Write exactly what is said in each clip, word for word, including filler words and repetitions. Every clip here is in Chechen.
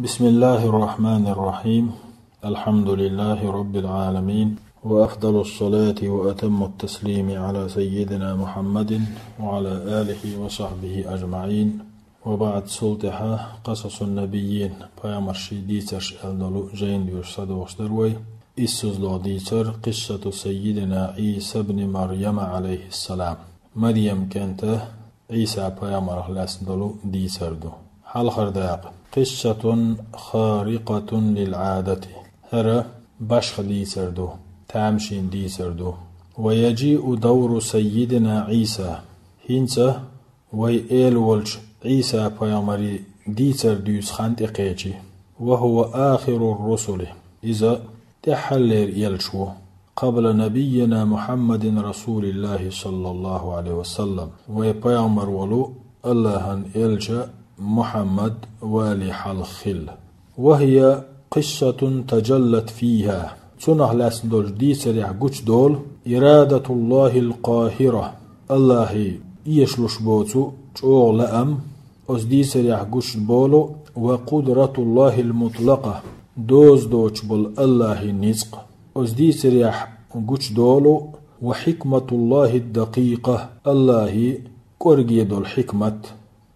بسم الله الرحمن الرحيم. الحمد لله رب العالمين، وأفضل الصلاة وأتم التسليم على سيدنا محمد وعلى آله وصحبه أجمعين. وبعد، цул тӀехьа قصص النبيين, пайхамарший дийцарш аьлла долу жайна доьшуш садоӀуш дара вай. Иссазло дийцар قصة سيدنا عيسى بن مريم عليه السلام. Марьям кӀанта Ӏийса пайхамарах лаьцна долу дийцар ду. Хьалхара дакъа. قصة خارقة للعادة. ХӀара башха дийцар ду, тамашийна дийцар ду. ويجيء دور سيدنا عيسى. ХӀинца вай эла волчу Ӏийса пайхамаран дийцар дуьйцу хан тӀекхечи. وهو آخر الرسل. Иза тӀаьххьаллера элча ву, قبل نبينا محمد رسول الله صلى الله عليه وسلم, вай пайхамар волу АллахӀан элча Мухьаммад вале хьалха хилла. وهي قصة تجلت فيها. Цунах лаьцна долчу дийцарехь гучудолу إرادة الله القاهرة, АллахӀан эшалуш боцу чӀогӀа лаам, оцу дийцарехь гучудолу وقدرة الله المطلقة, доза доцуш болу АллахӀан ницкъ. Оцу дийцарехь гучудолу وحكمة الله الدقيقة, АллахӀан кӀорге долу хьикмат.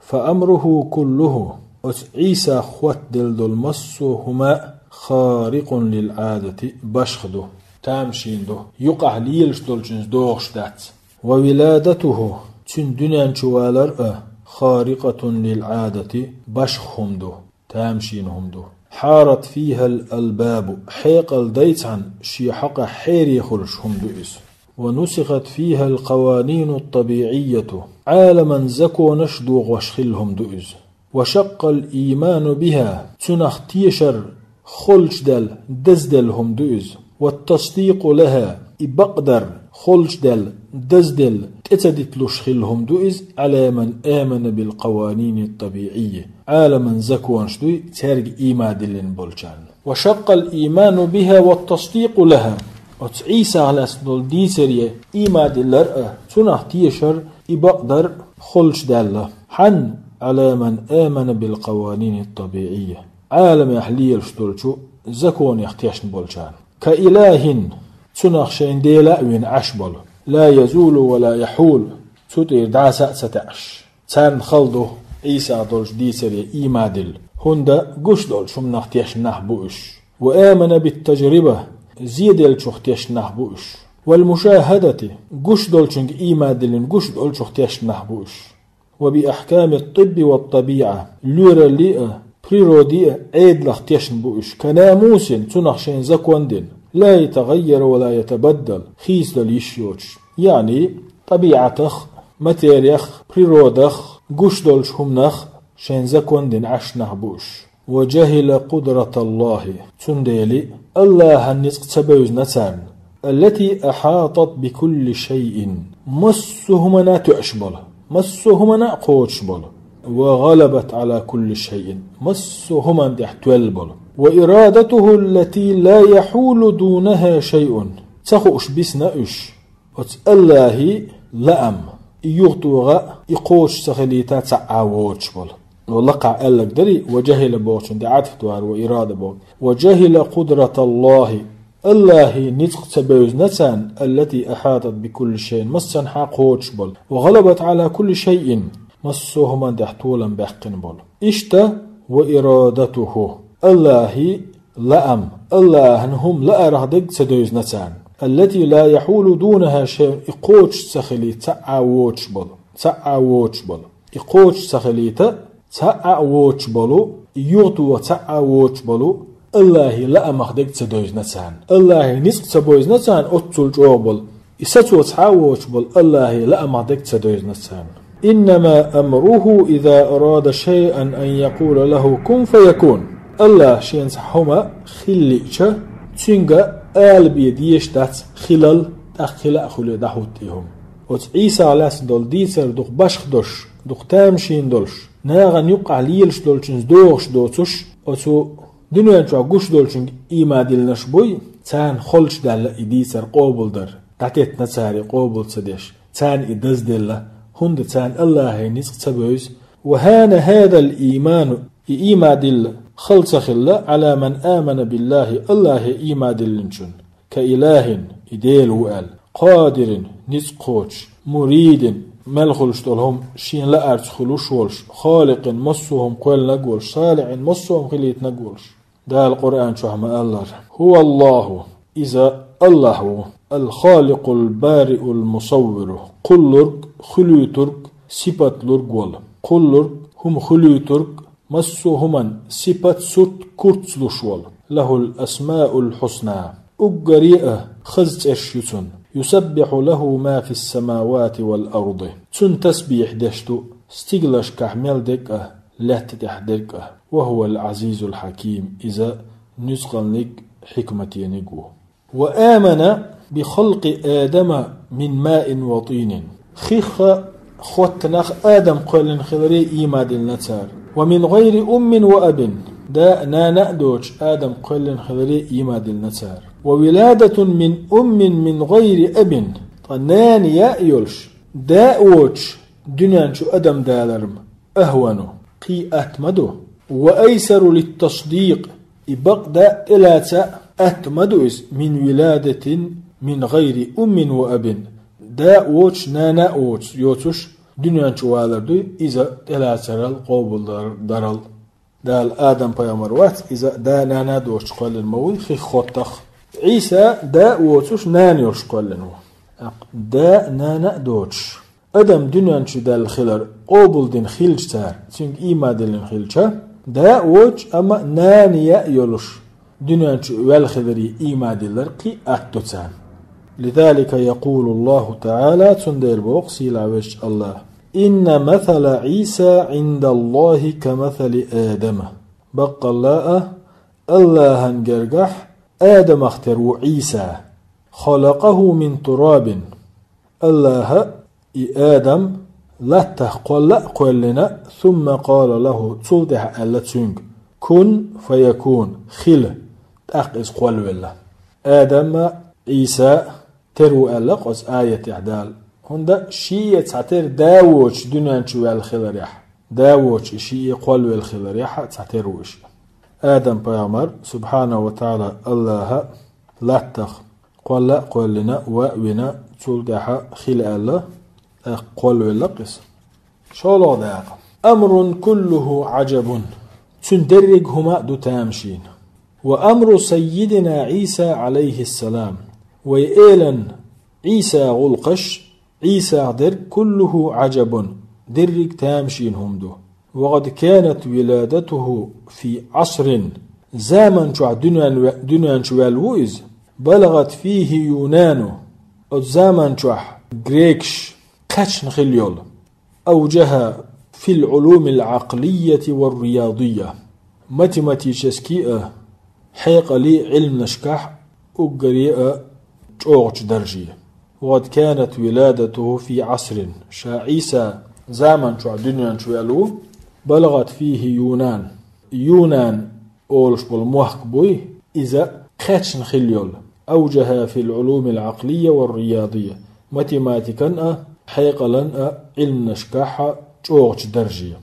فأمره كله, оцу Ӏийсах хӀоттаделла долу массо а хӀума خارق للعادة, башха ду, тамашийна ду, юкъахь лелаш долчуьнца догӀуш дац. وولادته, цуьнан дуьнен чу валар а خارقة للعادة, башха хӀума ду, тамашийна хӀума ду. حارت فيها الألباب, хьекъал дайцхьана шен хьокъехь хьере хуьлуш хӀума ду иза. ونسخت فيها القوانين الطبيعية, Ӏаламан законаш дохош хилла хӀума ду иза. وشق الإيمان بها, цунах тешар холчу даьлла, дазделла хӀума ду иза. والتصديق لها, и бакъдар холчу даьлла, дазделла, тӀе ца диталуш хилла хӀума ду иза على من آمن بالقوانين الطبيعية, Ӏаламан законаш дуй, цаьрга ийман диллина болчарна. وشق الإيمان بها والتصديق لها. Оцу Ӏийсах лаьцна долу дийцаре ийман диллар а, цунах тешар, и бакъдар холчу даьлла. Хьан? على من آمن بالقوانين الطبيعية. Ӏаламехь лелаш долчу законех тешна болчарна. كإله, цунах шайн Дела а вина Ӏаш болу. لا يزول ولا يحول, цу тӀера дӀаса а ца таьӀаш. Царна хала ду Ӏийсах долчу дийцаре ийман дилла, хӀунда гуш долчу хӀуманах тешна нах бу уьш. وآمن بالتجربة, зеделлачух тешна нах бу уьш. والمشاهدة, гуш долчуьнга ийман диллина гуш долчух тешна нах бу уьш. وبأحكام الطب والطبيعة, лоьралле а, природе а Ӏедалах тешна бу уьш. كناموس, цунах шайн закон дина. لا يتغير ولا يتبدل, хийцадала йиш йоцуш. Яъни, тӀабиӀатах, материях, природах, гуш долчу хӀуманах шайн закон дина Ӏаш нах бу уьш. وجهل قدرة الله, цундела АллахӀан ницкъ ца бевзина царна. التي أحاطت بكل شيء, массо а хӀумана а тоьаш болу, массо а хӀумана а кхочуш болу. وغلبت على كل شيء, массо а хӀуманна тӀехь тоьлла болу. وإرادته التي لا يحول دونها شيء, ца хууш бисна уьш. Оцу АллахӀан лаам, и юхатоха, и кхочуш ца хилийта цхьа а воцуш болу. Ва лакхахь аьлларг дарий, وجهل бохучун тӀе Ӏатф дора, وإرادة боху. وجهل قدرة الله, АллахӀан ницкъ ца бевзина царна, التي أحاطت بكل شيء, массанхьа кхочуш болу. وغلبت على كل شيء, массо а хӀуманна тӀехь толам баьккхина болу. Иштта, وإرادته, АллахӀан лаам, АллахӀан хӀума лаарах дерг ца девзина царна. التي لا يحول دونها شيء, и кхочуш ца хилий, цхьа а воцуш болу, цхьа а воцуш болу. И кхочуш ца хилийта, цхьа а воцуш болу, и юхатоха цхьа а воцуш болу, АллахӀан лаамах дерг ца девзина царна. АллахӀан ницкъ ца бевзина царна оццул чӀогӀа болу. И сацо цхьа а воцуш болу, АллахӀан лаамах дерг ца девзина царна. إنما أمره إذا أراد شيئا أن يقول له كن فيكون. АллахӀа шена цхьа хӀума хила лиъча, цуьнга ала бен дезаш дац хилал, тӀаккха хила а хуьлий дӀахӀутту и хӀума. Оцу Ӏийсах лаьцна долу дийцар дукха башха долуш, дукха тамашийна долуш, нахана юккъахь лелаш долчуьнца догӀуш доцуш, оцу дуьнен чохь гуш долчуьнга ийман диллинарш буй, царна холчу даьлла и дийцар къобалдар, дӀатеттина цара и къобал ца деш, царна и дазделла, хӀунда царна АллахӀан ницкъ ца бевза. وهان هذا الإيمان, и ийман дилла, хала ца хилла, على من آمن بالله, Аллахӏе ийман диллинчун, كإله, и Дела ву аьлла, قادر, ницкъ кхочуш, مريد, мел хуьлуш долу хӀума шена лаарца хуьлуш волуш, خالق, массо а хӀума кхоьллинарг волуш, صانع, массо а хӀума хилийтинарг волуш. Дала Къуръан чохь ма-аллара: هو الله, иза Аллахӏ ву, الخالق البارئ المصور, кхуллург, хуьлуьйтург, сипат лург волу, кхуллург, хӀума хуьлуьйтург, массо а хӀуман сипат, сурт, курц луш волу. له الأسماء الحسنى, уггаре а хаза цӀераш ю цунна. يسبح له ما في السماوات والأرض, цунна тасбихь деш ду стиглашкахь мел дерг а, лаьтта тӀехь дерг а. وهو العزيز الحكيم, иза нуьцкъалниг, хьикматениг ву. وآمن بخلق آدم من ماء وطين. Хих а, хотта нах а Адам кхоьллина хиларе ийман диллина цара. ومن غير أم وأب. Да а, нана а доцуш Адам кхоьллина хиларе ийман диллина цара. وولادة من أم من غير أب. Ткъа нана яа а йолуш, да а воцуш дуьнен чу адам далар-м أهون, кхин атта ма ду. وأيسر للتصديق, и бакъ да а, тӀелаца а атта ма ду иза, من ولادة من غير أم وأب, да а воцуш, нана а воцуш, йоцуш дуьнен чу валар дуй, иза тӀелацарал, къобалдарал. Дала Адам-пайхамар вац, иза да а, нана а доцуш кхоьллина ма вуй, хих а, хоттах а. Ӏийса да а воцуш, нана йолуш кхоьллина ву. ТӀаккха да а, нана а доцуш адам дуьнен чу даьлла хилар къобалдина хилча цара, цуьнга ийман диллина хилча, да а воцуш, амма нана яа а йолуш дуьнен чу ваьлла хиларе ийман диллар кхин атта ду царна. لذلك يقول الله تعالى, цундела боху сийлахь везачу Аллахӏа: إن مثل عيسى عند الله كمثل آدم. Баккъалла а, Аллахӏан гергахь Адамах тера ву Ӏийса. خلقه من تراب. Аллахӏа и Адам латтах кхолла а кхоьллина, ثم قال له, цул тӀаьхьа аьлла цуьнга: كن فيكون, хила, тӀаккха иза кхолвелла. Адам а, Ӏийса а тера ву аьлла кху оцу аятехь Дала. ХӀунда шиъ а цхьатера да а воцуш дуьнен чу ваьлла хиларехь, да а воцуш и шиъ а кхолвелла хиларехь а цхьатера ву иша. Адам-пайхамар, субхьанаху ва таӀала, Аллахӏа латтах кхолла а кхоьллина, ван а вина, цул тӀаьхьа хила аьлла, тӀаккха кхолвелла-кх иза. ШолгӀа дакъа. أمر كله عجب. Цуьнан дерриг хӀума а ду тамашийна. وأمر سيدنا عيسى عليه السلام. Вайн элан Ӏийсан гӀуллакхаш, Ӏийсах дерг كله عجب, дерриг тамашийна хӀума ду. وقد كانت ولادته في عصر, заман чохь дуьнен ве-, дуьнен чу ваьлла ву иза, بلغت فيه يونان, оцу заман чохь грекаш кхаьчна хилла йолу. أوجها في العلوم العقلية والرياضية. Математический а, хьекъалий а Ӏилманашкахь уггаре а чӀогӀачу дарже. وقد كانت ولادته في عصر, ша Ӏийса заман чохь дуьнен чу ваьлла ву, بلغت فيه يونان. Юнан олуш болу мохк буй, иза кхаьчна хилла йолу. أوجها في العلوم العقلية والرياضية. Математикан а, хьекъалан а Ӏилманашкахь а чӀогӀачу дарже.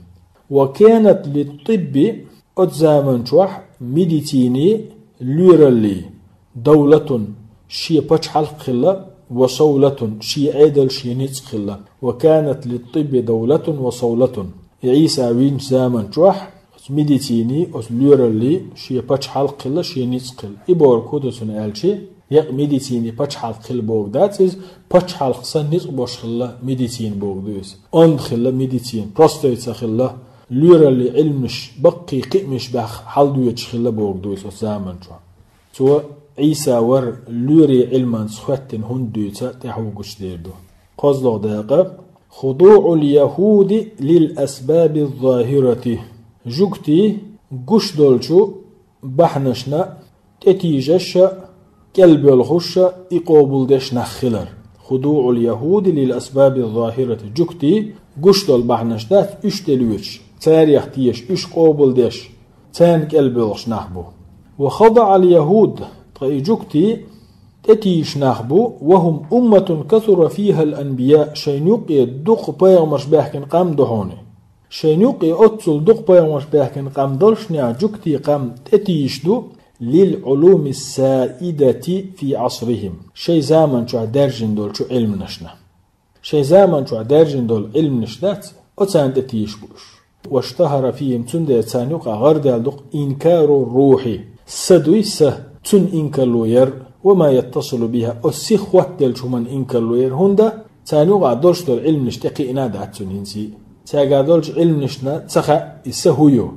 وكانت للطب, оцу заман чохь медицинин лоьраллин, دولة, шен пачхьалкх хилла, وصولة, шен Ӏедал, шен ницкъ хилла. وكانت للطب دولة وصولة. И Ӏийса винчу заман чохь оцу медицинин, оцу лоьраллин шен пачхьалкх хилла, шен ницкъ хилла. И бохург хӀун ду цунна аьлча, некъ медицинин пачхьалкх хилла бохург дац иза, пачхьалкх санна ницкъ болуш хилла медицина бохург ду иза. Онда хилла медицина, простой ца хилла, лоьраллин Ӏилманаш, баккхий кхиамаш баьхна хьалдоьдуш хилла бохург ду иза оцу заман чохь. Цо Ӏийса вара лоьрийн Ӏилманца хӀоьттина хӀунда дуьйцу, тӀаьхьа гучудер ду. КхозлагӀа дакъа. خضوع اليهود للأسباب الظاهرة. Жуьгтий гуш долчу бахьанашна тӀетийжаш а, кӀелбоьлхуш а, и къобалдеш нах хилар. خضوع اليهود للأسباب الظاهرة. Жуьгтий гуш долу бахьанаш дац, уьш тӀелоьцуш, царех теша, уьш къобалдеш, царна кӀелбоьлхуш нах бу. وخضع اليهود, ткъа и жуьгтий тӀетийжаш нах бу, وهم أمة كثر فيها الأنبياء, шайн юккъе дукха пайхамарш баьхкина къам ду хьуна. Шайн юкъе оццул дукха пайхамарш баьхкина къам долчунех жугтий къам тӀетийша ду, للعلوم السائدة في عصرهم, шайн заман чохь даьржина долчу Ӏилманашна. Шайн заман чохь даьржина долу Ӏилманаш дац, оцарна тӀетийша бу уьш. واشتهر فيهم, цундела царна юкъахь гӀардаьлла ду-кх إنكار الروح, са дуй са, цунна инкарло яр, وما يتصل بها, оцу сиха хоттаделлачу хӀуманна инкарло яр, хӀунда царна юкъахь долуш долу Ӏилманаш тӀекхиъна а дац цунна хӀинца а. Цаьргахь долчу Ӏилманашна ца хаьа и са хӀун ю.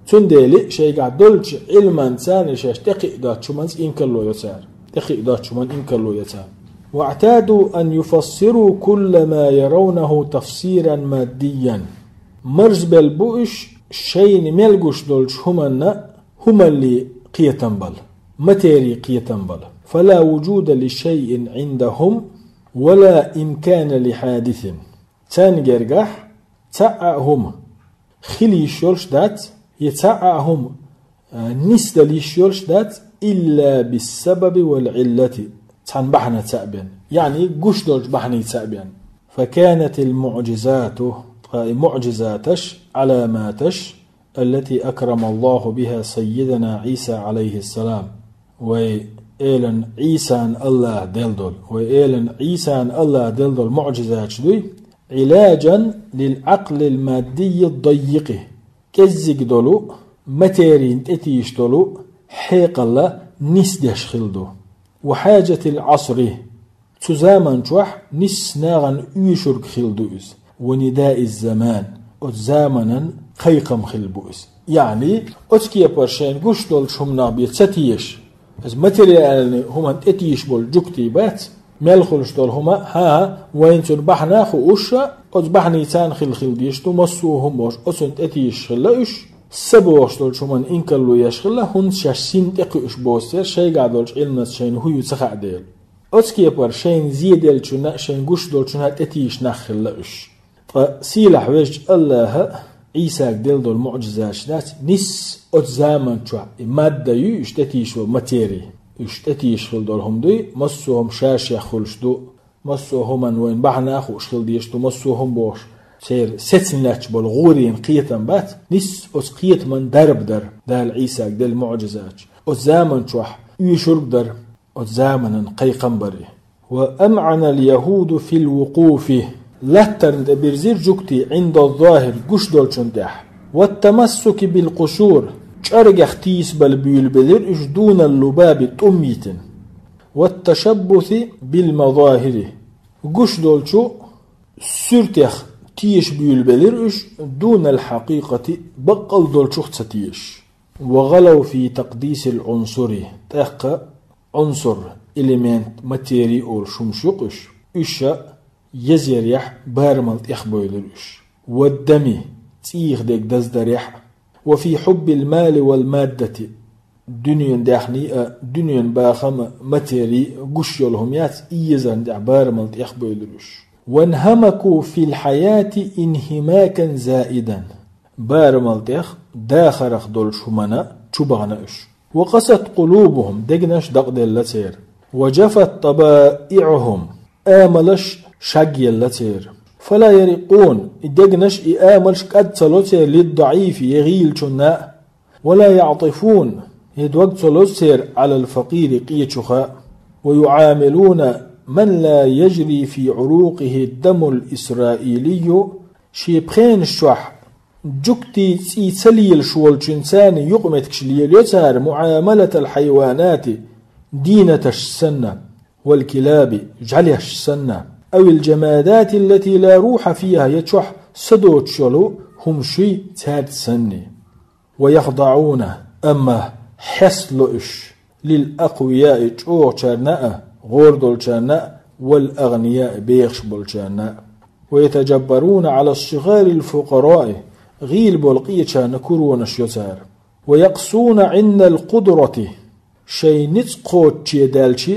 Цундела шайгахь долчу Ӏилманца царна шаьш тӀекхиъ доцучу хӀуманца инкарло йо цара. ТӀекхиъ доцучу хӀуманна инкарло йо цара. واعتادوا أن يفسروا كل ما يرونه تفسيرا ماديا. Марзбелла бу уьш шайна мел гуш долчу хӀуманна хӀуманле кхетам бала, материи кхетам бала. فلا وجود لشيء عندهم ولا إمكان لحادث. Царна гергахь цхьа а хӀума хила йиш йолуш дац, я цхьа а хӀума, а, нисдала йиш йолуш дац, إلا بالسبب والعلة, цхьана бахьанца а бен, яъни гуш долчу бахьанца а бен. فكانت المعجزات, ткъа и муӀжизаташ, Ӏаламаташ, التي أكرم الله بها سيدنا عيسى عليه السلام, вай элан Ӏийсан АллахӀа делла долу, вай элан Ӏийсан АллахӀа делла долу муӀжизаташ дуй, علاجا للعقل المادي الضيق, кӀеззиг долу, материйна тӀетийша долу хьекъал нисдеш хилла ду. وحاجة العصر, цу заман чохь нисса нахана оьшург хилла ду иза. ونداء الزمان, оцу заманан кхайкхам хилла бу иза. Яъни, оцу кепара шайна гуш долчу хӀуманах бен ца теша, иза материальный хӀуманна тӀетийша болу жугтий бац, мел хуьлуш долу хӀума, хӀан-хӀа, вайна цунна бахьана а хууш, оцу бахьанца царна хила хила дезаш ду массо а хӀума бохуш, оцунна тӀетийша хилла уьш, са бохуш долчу хӀуманна инкарло еш хилла, хӀунда шаьш синна тӀекхуьуш боцу церан шайгахь долчу Ӏилманца шайна хӀун ю ца хаьа дела. Оцу кепара шайна зе деллачунна а, шайна гуш долчунна а тӀетийша нах хилла уьш. Ткъа сийлахь везачу АллахӀа Ӏийсага делла долу муӀжизаташ дац, нисса оцу заман чохь и мадда юй, уьш тӀетийша йолу материй. Уьш тӀетийша хилла долу хӀума дуй, массо а хӀума ша-шех хуьлуш ду, массо а хӀуманна вайна бахьана а хууш хила дезаш ду, массо а хӀума бохуш, церан сецна лаьтташ болу гӀуренан кхетам бац, нисса оцу кхетаман дарба дара Дала Ӏийсага делла муӀжизаташ. Оцу заман чохь оьшург дара, оцу заманан кхайкхам бара. وأمعن اليهود في الوقوف, латтарна тӀе бирзира жугтий, عند الظاهر, гуш долчунна тӀехь. والتمسك بالقشور, чӀоргех тийсабала буьйлабелира уьш, دون اللباب, тӀум йитина. والتشبث بالمظاهر, гуш долчу суьртех теша буьйлабелира уьш, دون الحقيقة, баккъал долчух ца тешаш. وغلوا في تقديس العنصر, тӀаккха Ӏунсур, элемент, материй олуш хӀумаш ю-кх уьш. Уьш а езъярехь, барамал тӀехбевлира уьш. والدم, цӀийх дерг даздарехь. وفي حب المال والمادة, дуьненан даьхний а, дуьненан бахам а, материй а, гуш йолу хӀума яц, и езарна тӀехь барамал тӀехбевлира уьш. وانهمكوا في الحياة انهماكا زائدا. Барамал тӀех дахарах долчу хӀумана чубахана уьш. وقست قلوبهم, дегнаш дакъаделла церан. وجفت طبائعهم, амалаш шагъелла церан. فلا يرقون, и дегнаш, и амалш кӀад ца ло церан, للضعيف, е гӀийлачунна а. ولا يعطفون, е дог ца лозу церан, على الفقير, къечуха. ويعاملون من لا يجري في عروقه الدم الإسرائيلي, шен пхенаш чохь жугтий цӀий ца лелаш волчуьнца юкъаметтигаш лелайо цара, معاملة الحيوانات, дийнаташ санна, والكلاب, жӀаьлеш санна, أو الجمادات التي لا روح فيها, я чохь са доцуш йолу хӀумаш юй цаьрца санна. ويخضعون, амма хьестало уьш, للأقوياء, чӀогӀачарна а, гӀора долчарна а, والأغنياء, бехаш болчарна а. ويتجبرون على الصغار الفقراء, гӀийла болу къечарна куронаш йо цара. ويقسون عند القدرة, шайн ницкъ кхоччуш даьлча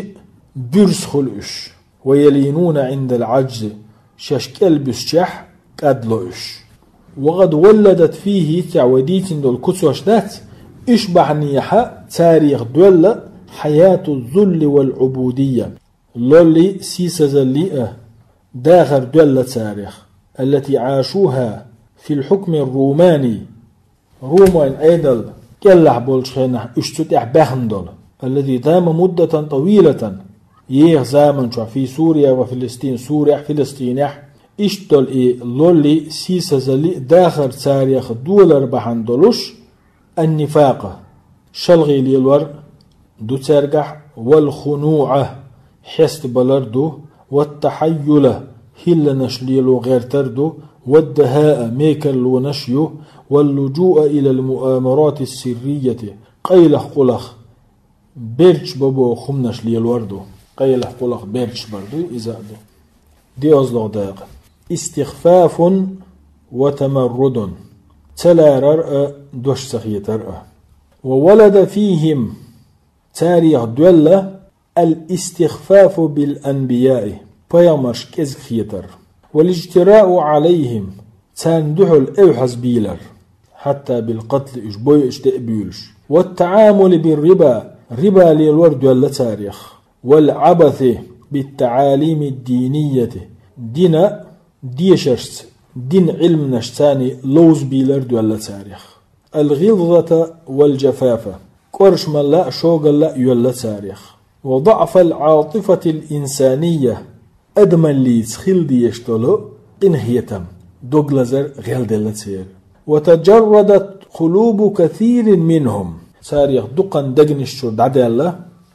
буьрса хуьлу уьш. ويلينون عند العجز, шаьш кӀел буьсучехь кӀадло уьш. وقد ولدت فيه, хӀинца вай дийцина долу куцаш дац, уьш бахьанехьа царех доьлла حياة الذل والعبودية, лоллий, сийсазаллий а дахар доьлла царех. التي عاشوها في الحكم الروماني, Руман Ӏедал кӀелахь болчу хенахь уьш цу тӀехь баьхна долу, الذي دام مدة طويلة, еха заман чохь في سوريا وفلسطين, Сурехь, Филистинехь, иштта долу и лолли, сийсазалли, дахар царех долар бахьана долуш, النفاق, шалгӀе лелор ду цаьргахь, والخنوع, хьестабалар ду, والتحيل, хӀилланаш лело гӀертар ду, والدهاء, мекарлонаш ю, واللجوء إلى المؤامرات السرية, къайлах-къулах берташ бан боху хӀуманаш лелор ду. Къайлах-къулах берташ бар ду, иза а ду. ДиъазлогӀа дакъа. استخفاف وتمرد. Ца ларар а, дош ца хетар а. وولد فيهم, царех доьлла, الاستخفاف بالأنبياء, пайхамарш кӀезиг хетар. والاجتراء عليهم, царна дуьхьал эвхьаза бийлар. حتى بالقتل, уьш бойуш, деа буьйлуш. والتعامل بالربا, риба лелор доьлла царех. والعبث بالتعاليم الدينية, дина дешаршца, дин Ӏилманашца царна ловза бийлар доьлла царех. الغلظة والجفاف, кӀоршамалла а, шогалла а йоьлла царех. وضعف العاطفة الإنسانية, адамаллица хила дезаш долу къинхетам, дог лазар гӀелделла церан. وتجردت قلوب كثير منهم, царех дукхана дегнаш чуьра дӀадаьлла,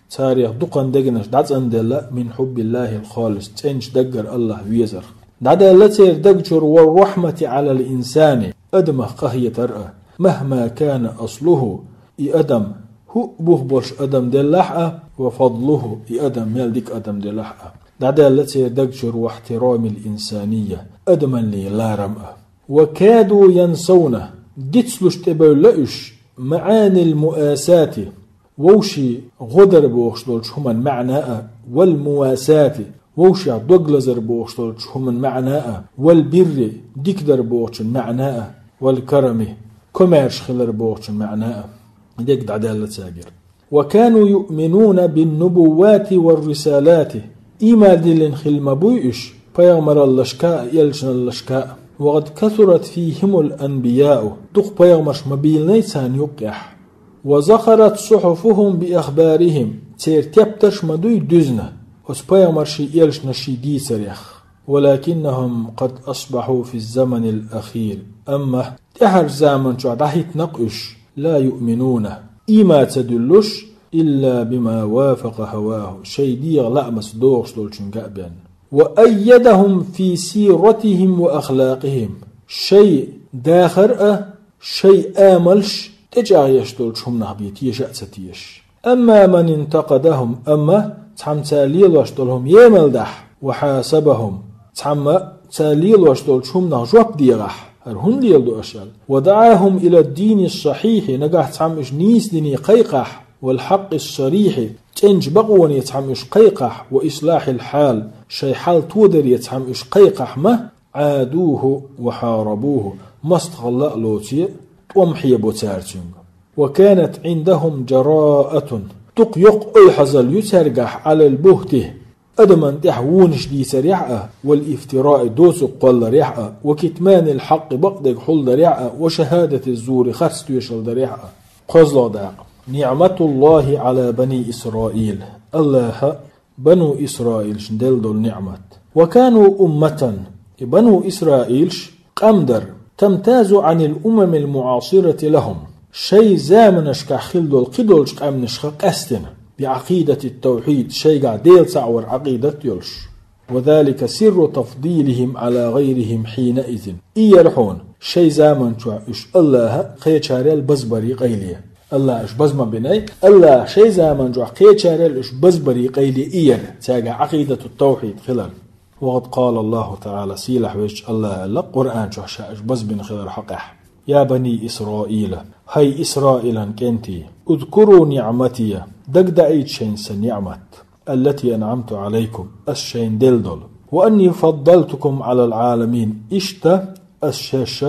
царех дукхана дегнаш дӀацӀанделла, من حب الله الخالص, цӀеначу даггара АллахӀ везарх. ДӀадаьлла церан даг чуьра, والرحمة على الإنسان, адамах къахетар а, مهما كان أصله, и адам хӀуъа бух болуш адам деллахь а, وفضله, и адам мел дика адам делахь а. ДӀадаьлла церан даг чуьра, واحترام الإنسانية, адамаллин ларам а. وكادوا ينسون, дицлуш тӀебевлла уьш, معاني المؤاساة, вовшийн гӀо дар бохуш долчу хӀуман маьӀна а, والمواساة, вовшех дог лазар бохуш долчу хӀуман маьӀна а, والبر, дика дар бохучун маьӀна а, والكرم, комаьрша хилар бохучун маьӀна а. Дерг дӀадаьлла цаьргара. وكانوا يؤمنون بالنبوات والرسالات, ийман диллина хилла ма буй уьш пайхамараллашка а, элчаналлашка а. وقد كثرت فيهم الأنبياء, дукха пайхамарш ма бийлинай царна юккъехь. وزخرت صحفهم بأخبارهم, церан тептарш ма дуй дуьзна оцу пайхамарший, элчанаший дийцарех. ولكنهم قد أصبحوا في الزمن الأخير, амма тӀаьхьарчу заман чохь дӀахӀиттина-кх уьш, لا يؤمنون, ийман ца дуьллуш, إلا بما وافق هواه, шайн дегӀан лаамца догӀуш долчуьнга а бен. وأيدهم في سيرتهم وأخلاقهم, шайн дахар а, шайн амалш тӀечӀагӀъеш долчу хӀуманах бен теша а ца тешаш. أما من انتقدهم, амма цхьамма цара лелош долу хӀума емалдахь, وحاسبهم, цхьамма цара лелош долчу хӀуманах жоп дехахь, хӀара хӀунда леладо аша аьлла, ودعاهم إلى الدين الصحيح, нагахь цхьамма уьш нийса дине кхайкхахь, والحق الصريح, цӀеначу бакъоне цхьамма уьш кхайкхахь, وإصلاح الحال, шайн хьал тодаре цхьамма уьш кхайкхахь ма, عادوه وحاربوه, мостагӀалла а лоций, тӀом хьебо цара цуьнга. وكانت عندهم جراءة, дукха йоккха ойхьазалла ю цаьргахь, على البهت, адаман тӀехь вонаш дийцарехь а, والافتراء, доцург кхолларехь а, وكتمان الحق, бакъдерг хьулдарехь а, وشهادة الزور, харц тоьшалла дарехь а. КхозлагӀа дакъа. نعمة الله على بني إسرائيل. АллахӀа Бану Исраилшна делла долу ниъмат. وكانوا أمة, и Бану Исраилш къам дара, تمتاز عن الأمم المعاصرة لهم, шайн заманашкахь хилла долу кхидолчу къаьмнашха къаьстина, بعقيدة التوحيد, шайгахь Дела цхьаъ вар Ӏакъидат йолуш. وذلك سر تفضيلهم على غيرهم حينئذ. И яра хьуна, шайн заман чохь уьш АллахӀа кхечарел базбарий къайле. АллахӀа уьш базма бинай, АллахӀа шайн заман чохь кхечарел уьш базбарий къайле и яра, цаьргахь Ӏакъидату тавхьид хилар. وقد قال الله تعالى, сийлахь везачу АллахӀа аьлла Къуръан чохь ша уьш базбина хилар хьокъехь. يا بني إسرائيل, хӀай Исраилан кӀентий, اذكروا نعمتي, дагдаийта шайна сан ниъмат. التي أنعمت عليكم, ас шайна делла долу. وأني فضلتكم على العالمين, иштта ас шаьш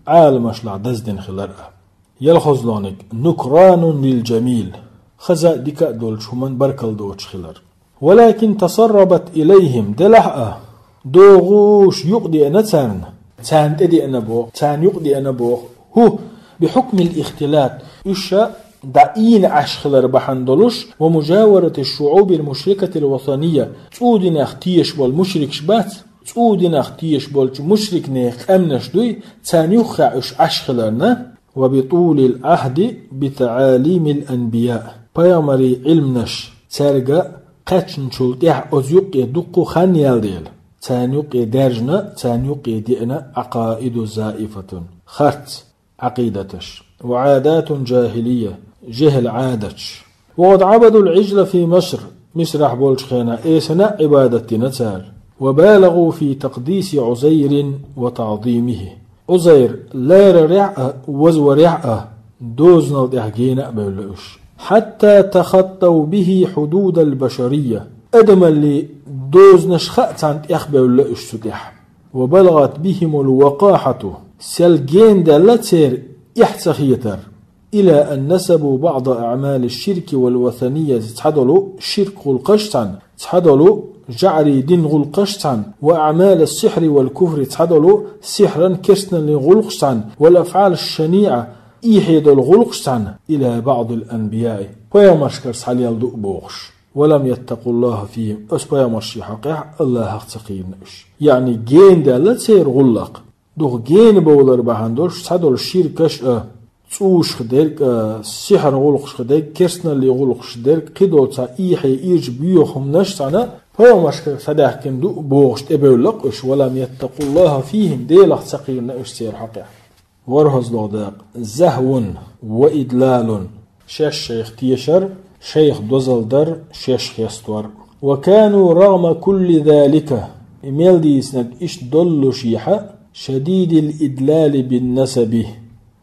Ӏаламашлахь даздина хилар а. Ялхозлониг, نكران للجميل, хаза а дика а долчу хӀуман баркалла доцуш хилар. ولكن تسربت إليهم, делахь а, догӀуш юкъадеана царна, Царна тӀедеана боху, царна юкъа деана боху. ХӀу, بحكم الاختلاط, уьш ша дӀаийна Ӏаш хилар бахьана долуш, ومجاورة الشعوب المشركة الوثنية, цӀу динах тешаш болу мушрикаш бац, цӀу динах тешаш болчу мушрикийн къаьмнаш дуй, царна юххехь уьш Ӏаш хиларна, وبطول العهد بتعاليم الأنبياء, пайхамарийн Ӏилманаш цаьрга кхаьчначул тӀаьхьа оцу юккъе дуккха хан яьлла дела, царна юккъе даьржина, царна юккъе деана عقائد زائفة, харц Ӏакъидаташ, وعادات جاهلية, жехӀал Ӏадаташ. وقد عبدوا العجل في مصر, Мисрахь болчу хенахь эсана Ӏибадат дина цара. وبالغوا في تقديس عزير وتعظيمه. Ӏузайр ларарехь а, вазварехь а, дозанал тӀехь гена а бевлла уьш. حتى تخطوا به حدود البشرية. Адамаллин дозанаш хаа царна тӀехбевлла уьш цу тӀехь. وبلغت بهم الوقاحة, сел гена даьлла церан эхь ца хетар. إلى أن نسبوا بعض أعمال الشرك والوثنية, цхьадолу ширк гӀуллакхаш цхьаьна, цхьадолу жаӀарийн дин гӀуллакхаш цхьаьна, وأعمال السحر والكفر, цхьадолу сихьран, керстаналлин гӀуллакхаш цхьаьна, والأفعال الشنيعة, эхь долу гӀуллакхаш цхьаьна, إلى بعض الأنبياء, пайхамаршкара схьалелла ду бохуш. ولم يتقوا الله فيهم, оцу пайхамаршийн хьокъехь Аллахах ца кхийрина уьш. Яъни гена даьлла церан гӀуллакх. Дукха гена бовлар бахьана долуш цхьадолу ширкаш а, цӀушах дерг а, сихьран гӀуллакхашха дерг, керстаналлин гӀуллакхашха дерг, кхидолу цхьа эхь ирча боьха хӀуманаш цхьаьна пайхамаршкара схьадаьхкина ду бохуш тӀебевлла уьш, ولم يتقوا الله فيهم, Делах ца кхийрина уьш церан хьокъехь. ВорхӀазлогӀа дакъа. زهو وإدلال. Шаьш шайх тешар, шайх дозалла дар, шаьш хестор. وكانوا رغم كل ذلك, и мел дийцинарг иштта доллушехь а, شديد الإدلال بالنسب.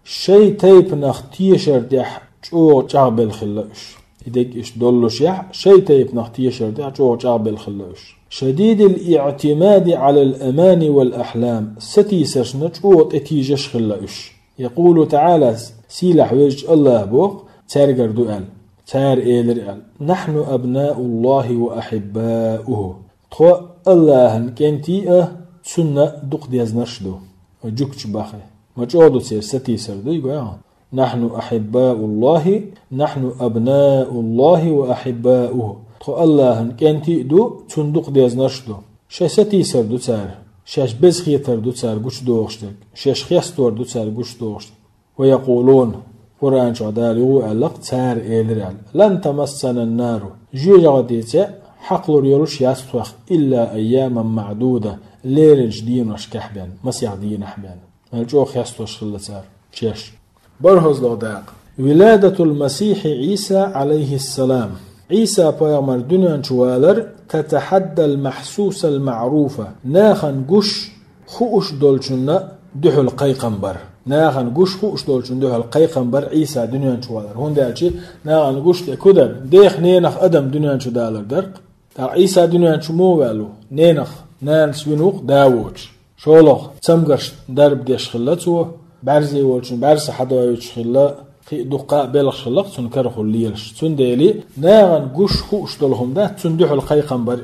Шайн тайпанах тешар тӀехь чӀогӀа чӀагӀбелла хилла уьш. И дерг иштта доллушехь а, шайн тайпанах тешар тӀехь чӀогӀа чӀагӀбелла хилла уьш. شديد الاعتماد على الأماني والأحلام. Сатийсаршна чӀогӀа тӀетийжаш хилла уьш. يقول تعالى, сийлахь везачу Аллаха боху, цаьргара ду аьлла. Цара элира аьлла: نحن أبناء الله وأحباؤه. Тхо Аллахьан кӀентий а, Цунна а дукха дезнарш а ду. Жуьгташа бахе, ма чӀогӀа ду церан сатийсар, дуй гой хьуна? نحن أحباء الله، نحن أبناء الله وأحباؤه. Тхо Аллахьан кӀентий а ду, Цунна дукха дезнарш а ду. Шайн сатийсар ду цара, шаьш беза хетар ду цара гучудохуш дерг, шаьш хестор ду цара гучудохуш дерг. ويقولون, Къуръан чохь Дала юха аьлла-кх, цара элира аьлла: لن تمسنا النار. Жоьжахати цӀе хьакхалур йолуш яц тхох, إلا أياما معدودة, лерринчу деношкахь бен, масех дийнахь бен. Мел чӀогӀа хестош хилла цара шаьш. БархӀазлогӀа дакъа. ولادة المسيح عيسى عليه السلام. Ӏийса пайхамар дуьнен чу валар تتحدى المحسوس المعروف. Нахана гуш хууш долчунна дуьхьал кхайкхам бар. Нахана гуш хууш долчунна дуьхьал кхайкхам бар Ӏийса дуьнен чу валар. ХӀунда аьлча нахана гуш тӀе кудар, дех ненах адам дуьнен чу далар дара-кх. ТӀаккха Ӏийса дуьнен чу муха ваьлла ву? Ненах, нанас вина ву-кх да воцуш. ШолгӀа цамгарш дарба деш хилла цо, бӀаьрзе волчун бӀаьрса хьадоуьйтуш хилла, кхин а дуккха а белхаш хилла-кх цунна карахула лелаш. Цундела нахана гуш хууш долу хӀума дац, цунна дуьхьал кхайкхам бар и.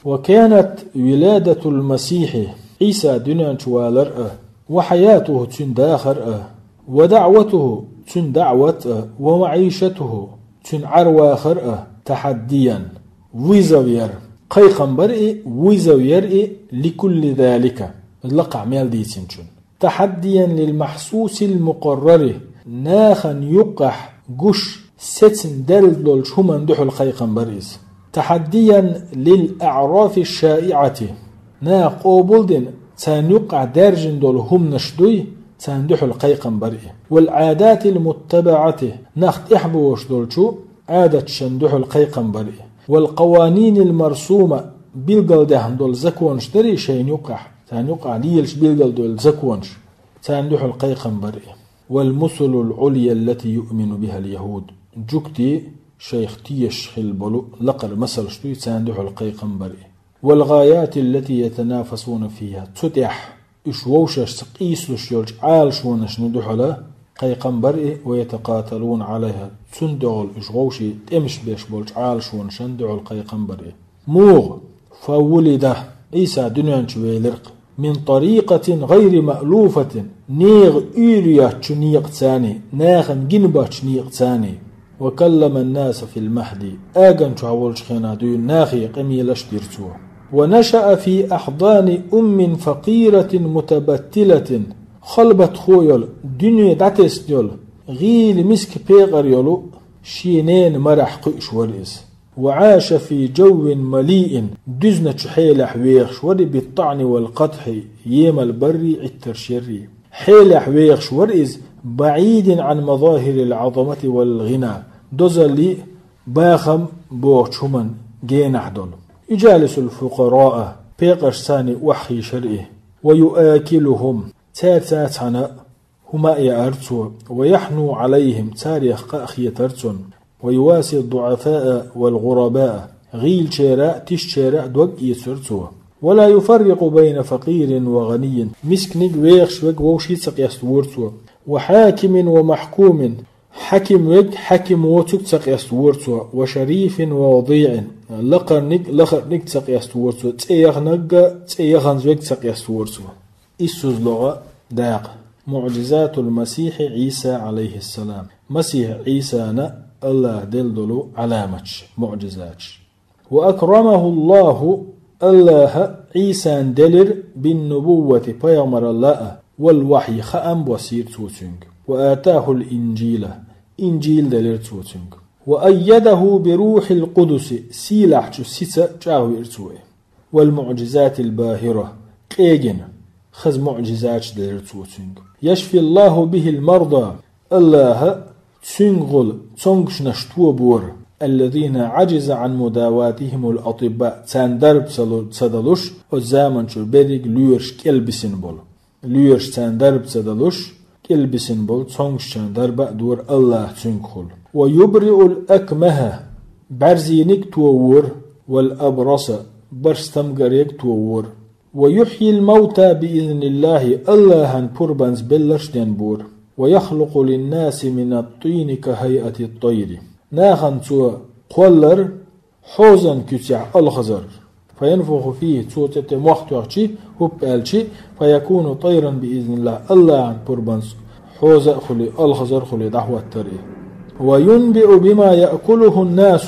وكانت ولادة المسيح, Ӏийса дуьнен чу валар а, وحياته, цуьнан дахар а, ودعوته, цуьнан даӀват а, ومعيشته, цуьнан Ӏар-вахар а, تحديا, вызов яр, кхайкхам бар и, вызов яр и, لكل ذلك, лакхахь мел дийцинчун. تحديا للمحسوس المقرر, нахана юккъехь гуш сецна даьлла долчу хӀуманна дуьхьал кхайкхам бар иза. تحديا للأعراف الشائعة, наха къобалдина, царна юккъехь даьржина долу хӀуманаш дуй, царна дуьхьал кхайкхам бар и. والعادات المتبعة, нах тӀехь бохуш долчу Ӏадаташна дуьхьал кхайкхам бар и. والقوانين المرسومة, билгалдаьхна долу законаш дарий шайна юккъехь, царна юккъехь лелаш билгал долу законаш, царна дуьхьал кхайкхам бар и. والمثل العليا التي يؤمن بها اليهود, жуьгтий шайх тешаш хилла болу лакхара масалш дуй, царна дуьхьал кхайкхам бар и. والغايات التي يتنافسون فيها, цу тӀехь уьш вовшашца къийсалуш йолчу Ӏалашонашна дуьхьала кхайкхам бар и, ويتقاتلون عليها, цунна дуьхьал уьш вовшийн тӀемаш беш болчу Ӏалашонашна дуьхьал кхайкхам бар и. Муха? فولد, Ӏийса дуьнен чу велира-кх. من طريقة غير مألوفة, нехан уьйр йоцчу некъаца, нахана гина боцчу некъаца. وكلم الناس في المهد, эган чохь волчу хенахь дуьйна нахе къамелаш дира цо. ونشأ في أحضان أم فقيرة متبتلة, халбатхо йолу, дуьне дӀатесна йолу, гӀийла миска пекъар йолу шен ненан марехь кхуьуш вара иза. وعاش في جو مليء, дуьзначу хьелехь вехаш вара и, بالطعن والقدح, емал баррий, Ӏиттарш яррий. Хьелехь вехаш вара иза, بعيد عن مظاهر العظمة والغنى, дозаллий, бахам бохучу хӀуман генахь долу. يجالس الفقراء, пекъаршца охьахийшара и. ويآكلهم, цаьрца цхьаьна хӀума а яара цо, ويحنو عليهم, царех къа а хетара цунна, ويواسي الضعفاء والغرباء, гӀийлачеран а, тишачеран а дог эцара цо. ولا يفرق بين فقير وغني, мисканиг, вехаш верг вовшийн ца къеставора цо. وحاكم ومحكوم, хьаьким верг хьаьким воцург ца къеставора цо. وشريف ووضيع, лакхарниг, лахарниг ца къеставора цо. ЦӀе яханарг а, цӀе яханза верг ца къеставора цо. ИссазлогӀа дакъа. معجزات المسيح عيسى عليه السلام. Масихь Ӏийсана АллахӀа делла долу Ӏаламаташ, муӀжизаташ. وأكرمه الله, АллахӀа Ӏийсан делира, بالنبوة, пайхамаралла а, والوحي, хаам боссийра цо цуьнга. وآتاه الإنجيل, Инжил делира цо цуьнга. وأيده بروح القدس, сийлахьчу сица чӀагӀвира цо и. والمعجزات الباهرة, къегина, хаза муӀжизаташ делира цо цуьнга. يشفي الله به المرضى, АллахӀа цуьнгахула цомгушнаш тобора, الذين عجز عن مداواتهم الأطباء, царна дарба ца лу-, ца далуш, оцу заманчуьра берриг лоьраш кӀелбисина болу. Лоьраш царна дарба ца далуш, кӀелбисина болу цомгушчарна дарба а дора АллахӀа цуьнгахула. ويبرئ الأكمه, бӀаьрзиниг тобора, والأبرص, барс тамгариг тобора. ويحيي الموتى بإذن الله, АллахӀан пурбанца белларш денбора. ويخلق للناس من الطين كهيئة الطير. Нахана цо кхоллар хьозан куьцехь алхазар. فينفخ فيه, цо цӀе тӀе мох тоьхчи, хӀуп аьлчи, فيكون طيرا بإذن الله, АллахӀан пурбанца хьоза а хуьлий, алхазар а хуьлий, дӀахӀоттар и. وينبئ بما يأكله الناس,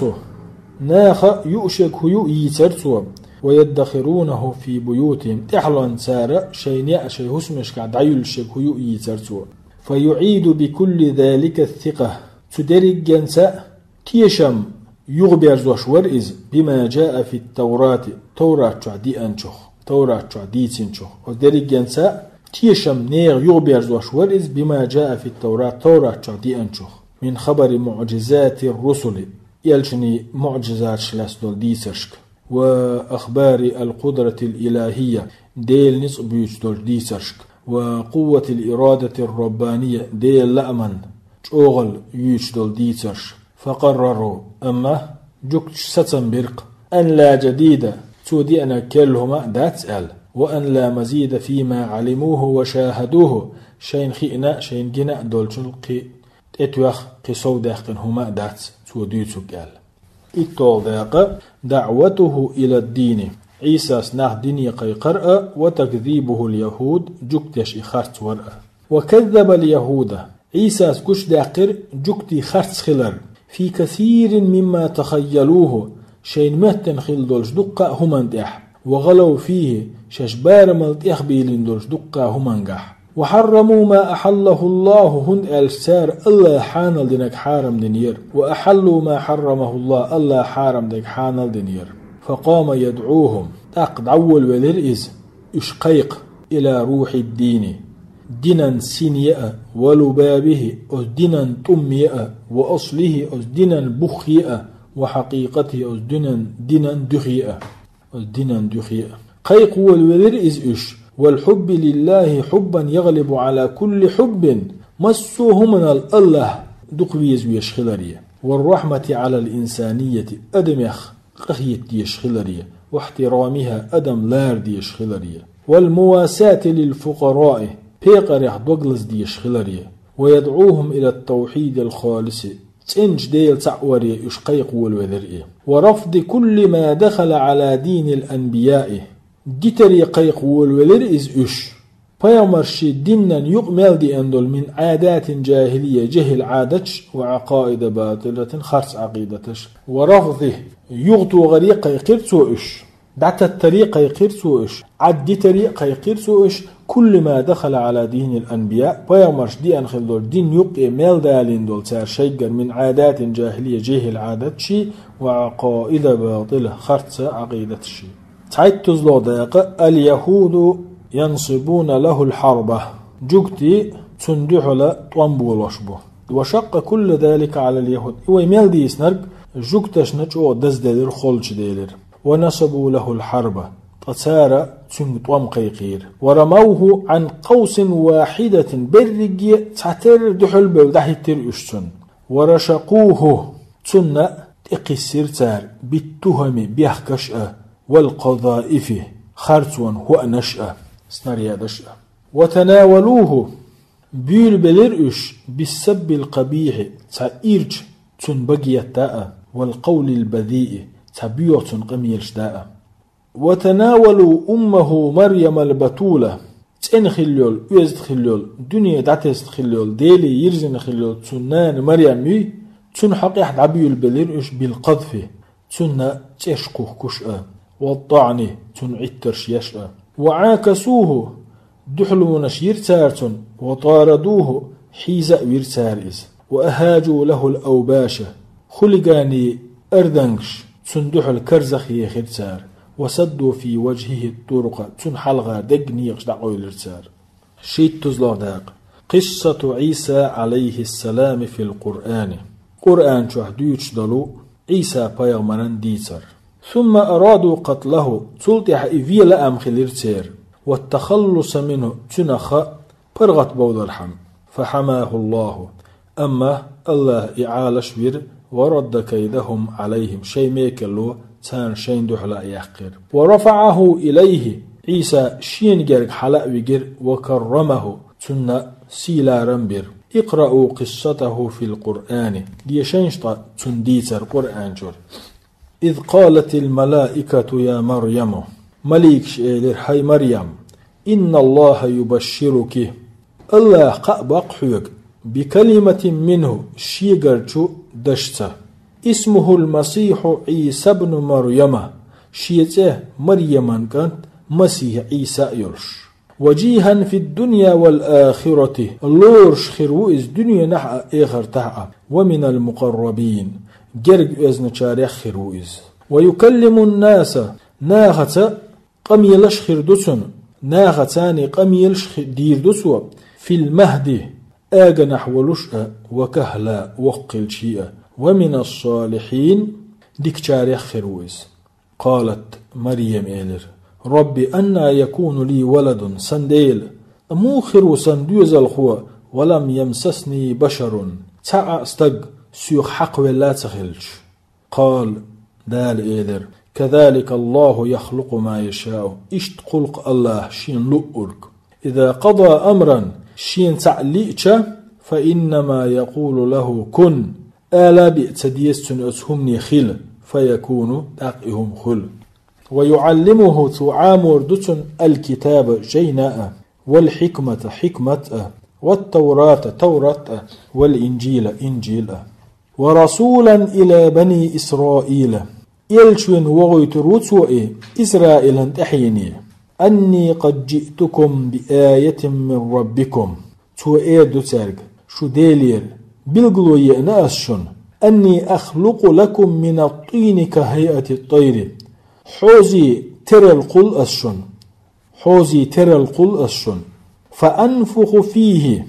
наха юушерг хӀун ю йийцар цо. ويدخرونه في بيوتهم, тӀаьхьалонца цара шайна яа шайн хӀусамашкахь дӀаюьллушерг хӀун ю йийцар цо. فيعيد بكل ذلك الثقة, цу дерригенца а тешам юхаберзош вара иза, بما جاء في التوراة, Таврат чохь деанчух, Таврат чохь дийцинчух. Оцу дерригенца а тешам нехан юхаберзош вара иза, بما جاء في التوراة, Таврат чохь деанчух. من خبر معجزات الرسل, элчанийн муӀжизаташ лаьцна долу дийцаршка. وأخبار القدرة الإلهية, Делан ницкъ буьйцуш долчу дийцаршка. وقوة الإرادة الربانية, Делан лааман чӀогӀалла юьйцуш долу дийцарш. فقرروا, амма жуьгташа сацам бира-кх, أن لا جديد, цо деанарг керла хӀума а дац аьлла, وأن لا مزيد فيما علموه وشاهدوه, шайна хиъна а, шайна гина а долчул кхин тӀетоьхна, кхин совдаьккхина хӀума а дац цо дуьйцург аьлла. ИтталгӀа дакъа: دعوته إلى الدين, Ӏийсас нах дине кхайкхар а, وتكذيبه اليهود, жуьгташа и харцвар а. وكذب اليهود, Ӏийсас гучудаьккхира жуьгтийн харц хилар, في كثير مما تخيلوه, шайна моьттина хилла долчу дуккха а хӀуманна тӀехь, وغلوا فيه, шаьш барамал тӀехбийлина долчу дуккха а хӀумангахь. وحرموا ما أحله الله, хӀунда аьлча цара АллахӀа хьанал динарг хьарам динера. وأحلوا ما حرمه الله, АллахӀа хьарам дерг хьанал динера. فقام يدعوهم, тӀаккха дӀаволавелира иза, уьш кхайкха, إلى روح الدين, динан сине а, ولبابه, оцу динан тӀуме а, وأصله, оцу динан буххе а, وحقيقته, оцу динан, динан дуьхе а. Оцу динан дуьхе а. Кхайкха волавелира иза уьш: والحب لله حبا يغلب على كل حب, массо а хӀуманал АллахӀ дукха веза везаш хиларе. والرحمة على الإنسانية, адамех къахета дезаш хиларе. واحترامها, адам лара дезаш хиларе. والمواساة للفقراء, пекъарех дог лаза дезаш хиларе. ويدعوهم إلى التوحيد الخالص, цӀеначу Дела цхьаъ варе уьш кхайкха волавелира и. ورفض كل ما دخل على دين الأنبياء, Дитаре кхайкха волавелира иза уьш. Пайхамара ший динан юкъа мел деана долу мин Ӏадатин жахилия жехӀил Ӏадаташ ва Ӏакъаида батилатин харц Ӏакъидаташ ва рафди юхатохаре кхайкхира цо уьш. ДӀататтаре кхайкхира цо уьш, Ӏаддитаре кхайкхира цо уьш, кулли ма дахала Ӏала динил анбия, пайхамарш деана хилла долу дин юккъе мел далийна долу цара шайгара мин Ӏадатин жахилия жехӀил Ӏадаташий ва Ӏакъаида батила харца Ӏакъидаташий. ЦхьайттузлогӀа дакъа: «Аль-яхуду янсибуна лахул хьарба». Жугтий цунна дуьхьала тӀом болош бу. «Ва шаккъа кулла далика Ӏалал яхуд». И вай мел дийцинарг жугташна чӀогӀа дазделира, холчу делира. «Ва насабу лахул хьарба». Ткъа цара цуьнга тӀом кхайкхийра. «Ва рамавху Ӏан къавсин вахьидатин». Берриге цхьатерра дуьхьал бевлла дӀахӀиттира уьш цунна. «Ва рашакъуху». Цунна тӀекхиссира цара, «биттухами», бехкаш а, «вал къазаифи», харцонан хӀоанаш а, снарядаш а. «Ва танавалуху». Буьйлабелира уьш, «биссаббил къабихьи», цхьа ирча цунна багетта а, «вал къавлил базиъи», цхьа боьха цунна къамелаш да а. «Ва танавалу уммаху Марьямал батула». ЦӀена хилла йолу, оьзда хилла йолу, дуьне дӀатесна хилла йолу, Деле йирзина хилла йолу цуьнан нана Марьям юй, цуьнан хьокъехь дӀабуьйлабелира уьш, «бил къазфи», цунна цӀераш кхухкуш а, «ва тӀаӀни», цунна Ӏиттарш еш а. «Ва Ӏакасуху», дуьхьалонаш йира цара цунна, «ва тарадуху», хьийза а вира цара иза. «Ва ахаджу лахул авбаша». Хулиганийн ардангаш цунна дуьхьал карзах ехира цара. «Ва садду фи важхихи туркъа», цунна хьалха дерг некъаш дӀакъевлира цара. ШийттузлогӀа дакъа. Къиссату Ӏийса, Ӏалайхиссалами, фил Къуръани. Къуръан чохь дуьйцуш долу Ӏийса пайхамаран дийцар. «Сумма араду къатлаху», цул тӀаьхьа и вен лаам хилира церан. «Ва тахаллуса минху», цуьнах паргӀат бовлархьама. «Фахьамахуллаху». Амма Аллаха и Ӏалаш вира, «ва радда кайдахум Ӏалайхим», шайн мекарло царна шайна дуьхьала а яьккхира. «Ва рафаӀаху илайхи», Ӏийса шена герга хьала а вигира, «ва каррамаху», цунна сийларам бира. «Икърау къиссатаху фил Къуръани», дешайша ткъа цунна дийцар Къуръан чуьра. «Из къалатил малаикату я Марьяму». Маликаш элира: «ХӀай Марьям, инналлаха юбашшируки». Аллаха кхаъ боккху хьоьга, «бикалиматин минху», шегара чу дашца. «Исмухул Масиху Ӏийса бну Марьяма», шен цӀе Марьяман кӀант Масихь Ӏийса а йолуш. «Важихан фид дунья вал ахирати», лоруш хир ву иза дуьненахь а, эхартахь а. «Ва минал мукъаррабин», герга оьзначарех хир ву иза. «Ва юкаллимун наса», нахаца къамелаш хир ду цунна, нахаца къамелаш хи-, дийр ду цо, «фил махди», аганахь волуш а, «ва кахла», воккха хилчий а, «ва минас салихин», дикачарех хир ву иза. Къалат, Марьям элира: «Рабби, анна якуну ли валадун», сан Дела, муха хир ву сан доьзалхо, «ва лам ямсасни башарун», цхьа а стаг соьга хьакхавелла а ца хилча? Къала, Дала элира: «Казалика Аллаху яхлукъу ма яшау», иштта кхуллу Аллаха шена луъург. «Иза къада амран», шена цхьаъ лиъча, «фа иннама якъулу лаху кун», ала а биъ ца деза цуьнан оцу хӀумане хила, «фа якуну», тӀаккха и хӀума хуьлу. «Ва юӀаллимуху», цо Ӏамор ду цунна, «аль-китаба», жайна а, «вал хьикмата», хьикмат а, «ват-таврата», таврат а, «вал-инжила», инжил а. «Ва расулан ила бани Исраила». Элча вина вохуьйтур ву цо и Исраилан тӀаьхьене. «Анни къад джиътукум би аятин мин раббикум». Цо эр ду цаьрга: «Шу Делера билгало еана ас шуна. Анни ахлукъу лакум минат-тӀини ка хайатит-тӀайри». Хьозий терал кхул ас шуна. Хьозий терал кхул ас шуна. «Фа анфуху фийхи».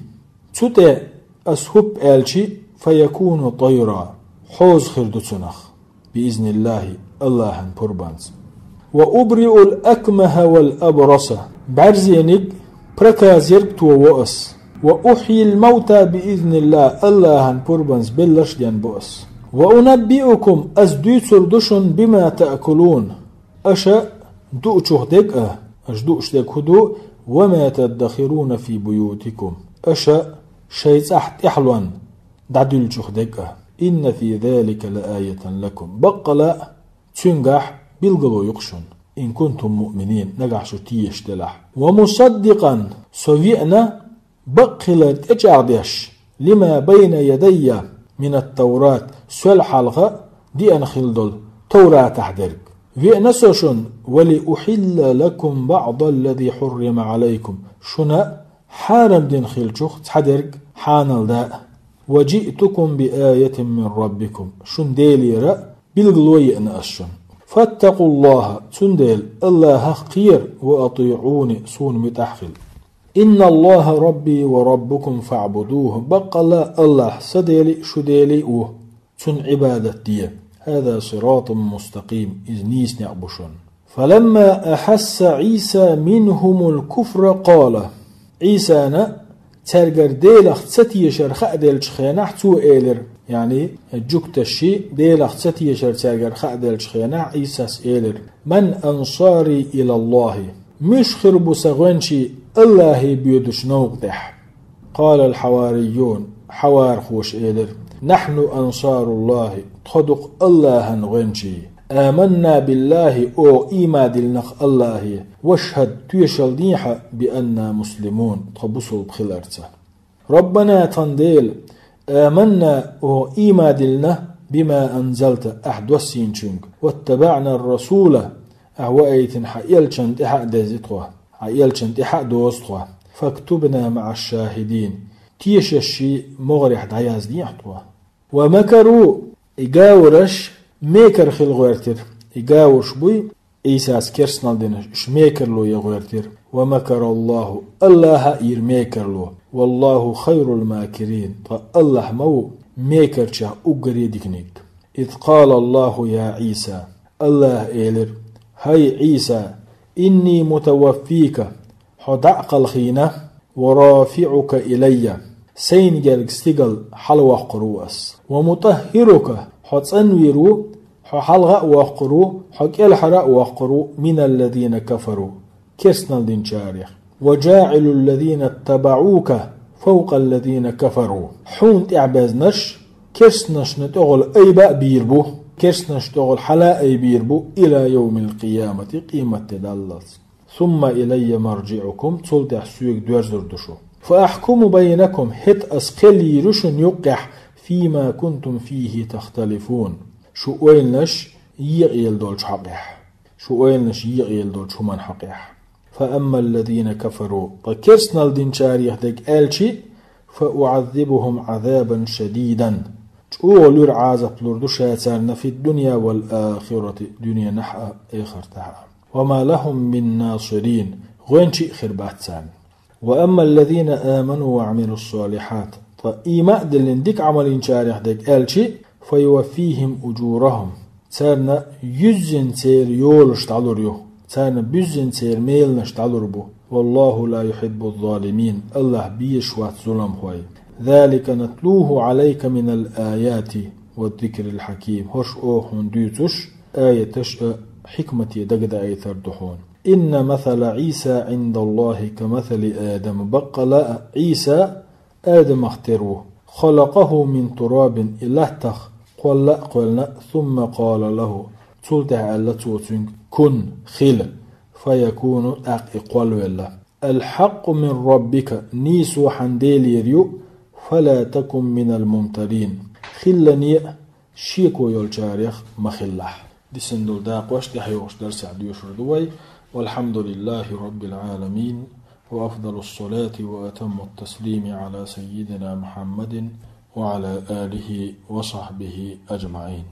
Цу тӀе ас хӀуп аьлчи, «фа якуну тӀайра». Хьоза хир ду цунах. «Би изниллахи», Аллахьан пурбанца. «Ва убриул акмаха вал абраса». БӀаьрзениг, проказерг тову ас. «Ва ухьйил мавта би изниллах», Аллахьан пурбанца белларш а денбу ас. «Ва унаббиукум», ас дуьйцур ду шуна, «бима таъкулун». Аша дуучух дерг а, аша дууш дерг хӀун ду, «ва ма таддахируна фи буютикум». Аша шайн цӀахь тӀаьхьалонна дӀадуьллучух дерг а. «Инна фи залика ла аятан лакум». Баккъала а цуьнгахь билгало ю-кх шуна. إن كنتم مؤمنين, нагахь шу тешаш делахь. ومصدقا, со веана, бакъ хилар тӀечӀагӀдеш, لما بين يدي من التوراة, сол хьалха деана хила долу Товратахь дерг. Веана со шуна, ولأحل لكم بعض الذي حرم عليكم, шуна хьарам дина хиллачух цхьадерг хьанал даа. وجئتكم بآية من ربكم, шун Делера билгало еана ас шуна. فاتقوا الله, цундела Аллахах кхера, وأطيعوني, суна муьтӀахь хила. إن الله ربي وربكم فاعبدوه, баккъалла Аллах сан Дели а, шун Дели а ву, цунна Ӏибадат де. هذا صراط مستقيم, иза нийса некъ бу шуна. فلما أحس عيسى منهم الكفر قال, Ӏийсана цаьргара Делах ца тешар хааделлачу хенахь цо элира, яъни жуьгташа Делах ца тешар цаьргара хааделлачу хенахь Ӏийсас элира: من أنصاري إلى الله, муьш хир бу сан гӀоьнчий Аллахе боьдучу новкъа тӀехь? قال الحواريون, хьавархоша элира: نحن أنصار الله, тхо ду-кх Аллахьан гӀоьнчий. آمنا بالله, оха ийман диллина-кх Аллахе. واشهد, тоьшалла дехьа, بأننا مسلمون, тхо бусулба хиларца. ربنا, тхан Дела, آمنا, оха ийман диллина, بما أنزلت, ахь доссийначуьнга, واتبعنا الرسول, ахь ваийтина хьан элчанна тӀаьхьа а деза тхо, хьан элчанна тӀаьхьа а дозу тхо. فاكتبنا مع الشاهدين, тешашший могӀарехь дӀаяздехьа тхо. ومكروا, и гавурш мекар хила гӀоьртира. И гавурш буй, Ӏийсас керстанал динарш, уьш мекарло ян гӀоьртира. ومكر الله, Аллахьа а йира мекарло. والله خير الماكرين, ткъа Аллахь ма ву мекарчех уггаре диканиг. إذ قال الله يا عيسى, Аллахьа элира: хӀай Ӏийса, إني متوفيك, хьо дӀа а кхалхийна, ورافعك إلي, сайна герга стигала хьалавоккхур ву ас, ومطهرك, хьо цӀанвийр ву, хьо хьалха а воккхур ву, хьо кӀелхьара а воккхур ву, من الذين كفروا, керстанал динчарех, وجاعل الذين اتبعوك فوق الذين كفروا, хьуна тӀаьхьабезнарш керстанашна тӀехула айба а бийр бу, керстанашна тӀехула хьала а айбийр бу, إلى يوم القيامة, къематде даллалц. ثم إلي مرجعكم, цул тӀаьхьа соьга доьрзур ду шу. فأحكم بينكم, хӀета ас кхел йийр ю шуна юккъехь, فيما كنتم فيه تختلفون, шу ойланаш екъаелла долчу хьокъехь. Шу ойланаш екъаелла долчу хӀуманна хьокъехь. فأما الذين كفروا, ткъа керстанал динчарех дерг аьлчи, فأعذبهم عذابا شديدا, чӀогӀа луьра Ӏазап лур ду ша царна, في الدنيا والآخرة, дуьненахь а, эхартахь а. وما لهم من ناصرين, гӀоьнчий а хир бац царна. وأما الذين آمنوا وعملوا الصالحات, ткъа ийман а диллина дика Ӏамал йинчарех дерг аьлчи, فيوفيهم أجورهم, царна юьззина церан йолаш дӀалур ю, царна буьззина церан меланаш дӀалур бу. والله لا يحب الظالمين, Аллахь безаш вац зуламхой. ذلك نتلوه عليك من الآيات والذكر الحكيم, хӀорш оха хьуна дуьйцуш, аяташ а, хьикмате дагадаийтар ду хьуна. إن مثل عيسى عند الله كمثل آدم, баккъала а Ӏийса Адамах тера ву. خلقه من تراب, и латтах кхолла а кхоьллина, ثم قال له, цул тӀаьхьа аьлла цо цуьнга: كن, хила, فيكون, тӀаккха и кхолвелла. الحق من ربك, нийсо хьан Делера ю, فلا تكن من الممترين, хӀиллане а шеко йолчарех ма хилалахь. Дисина долу дакъош тӀаьхьайогӀуш дарсехь доьшур ду вай. والحمد لله رب العالمين، وأفضل الصلاة وأتم التسليم على سيدنا محمد وعلى آله وصحبه أجمعين.